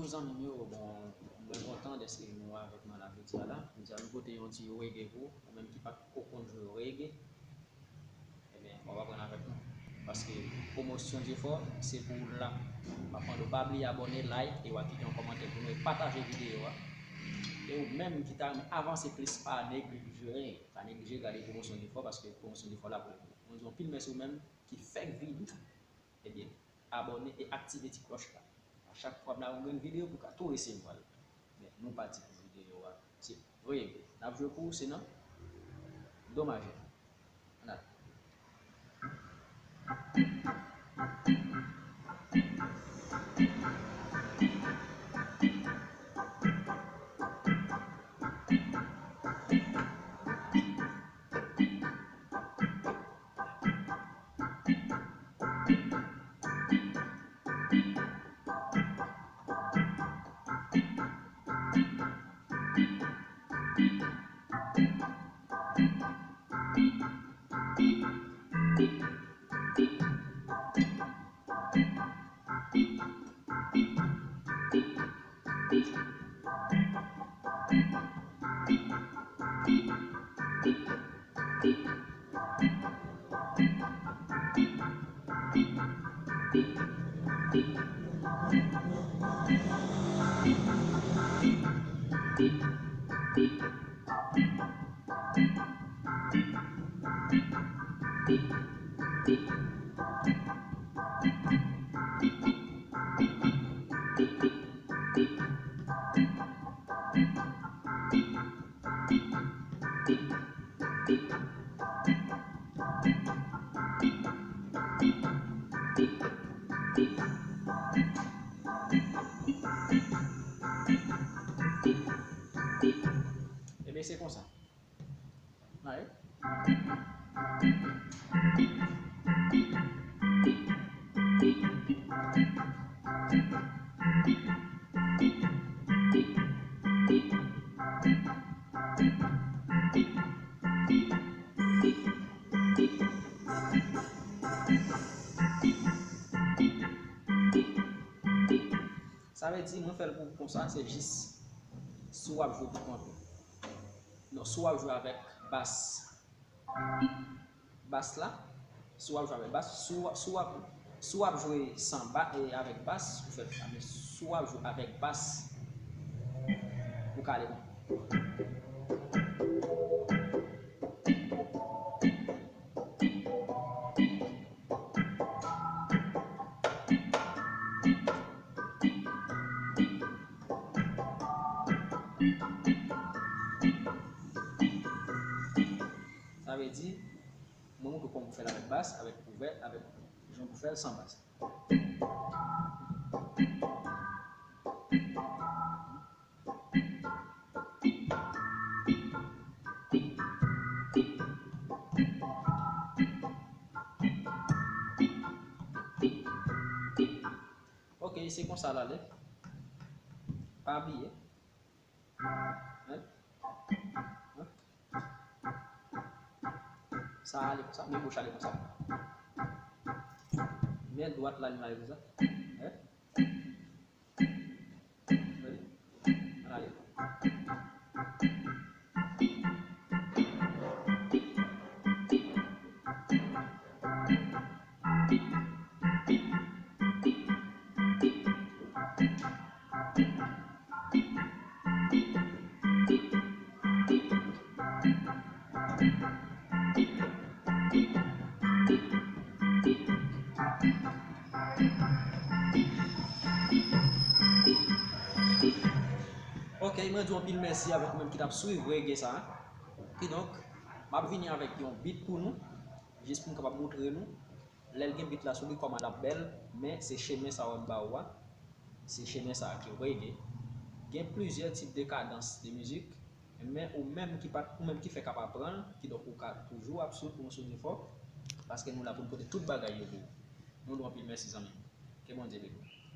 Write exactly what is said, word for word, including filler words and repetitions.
Zanmi m yo, bon, mwen kontan dèske nou avèk mwen la jodi a la. Jodi a nou pote yon ti reggae pou ou, ou menm ki pa t ko konn jwe reggae. Ebyen, w ap aprann avèk nou. Paske pwomosyon Jefò, se pou ou l la. M ap mande w pa bliye abòne, like, e w a kite yon kòmantè pou nou, e pataje videyo a. E ou menm ki ta renmen avanse plis, pa neglije, pa neglije gade pwomosyon Jefò, paske pwomosyon Jefò la pou ou. Mwen di w anpil mèsi ou menm ki fèk vini. Ebyen, abòne e aktive ti klòch la. A chak fwa m lage yon grenn videyo, pou w ka tou resevwa l. Men, nou pati pou videyo a. Se vre, n ap jwe pou ou, se nan do majè. Ann ale. Ebyen, se konsa. Ann ale. Sa vle di, mwen fè l pou ou konsa, se jis si w ap jwe pou kont ou. Non, si w ap jwe avèk bas, bas la, si w ap jwe avèk bas, si w, si w ap, si w ap jwe san ba, e avèk bas, ou fè sa, men si w ap jwe avèk bas, ou kale. Sa vle di, mwen montre w kòman pou fè l avèk bas, avèk kouvè, avèk jan pou fè l san bas. Ok, se konsa l ale. Pa bliye. Hein? Hein? Sa ale konsa, men goch ale konsa. Men dwat la, li ale konsa. Hein? Ann ale. Ok, mwen di w anpil mèsi avèk ou menm ki t ap swiv reggae sa a. Kidonk, m ap vini avèk yon beat pou nou, jis pou m kapab montre nou lè l gen beat la sou li, kòman l ap bèl, men se chemen sa a w ap ba ou a, se chemen sa a ki reggae. Gen plizyè tip de kadans de mizik, men ou menm ki pa, ou menm ki fèk ap aprann, kidonk ou ka toujou ap swiv pwomosyon Jefò, paske nou la pou n pote tout bagay yo pou ou. Nou di w anpil mèsi, zanmi m. Ke Bondye beni w.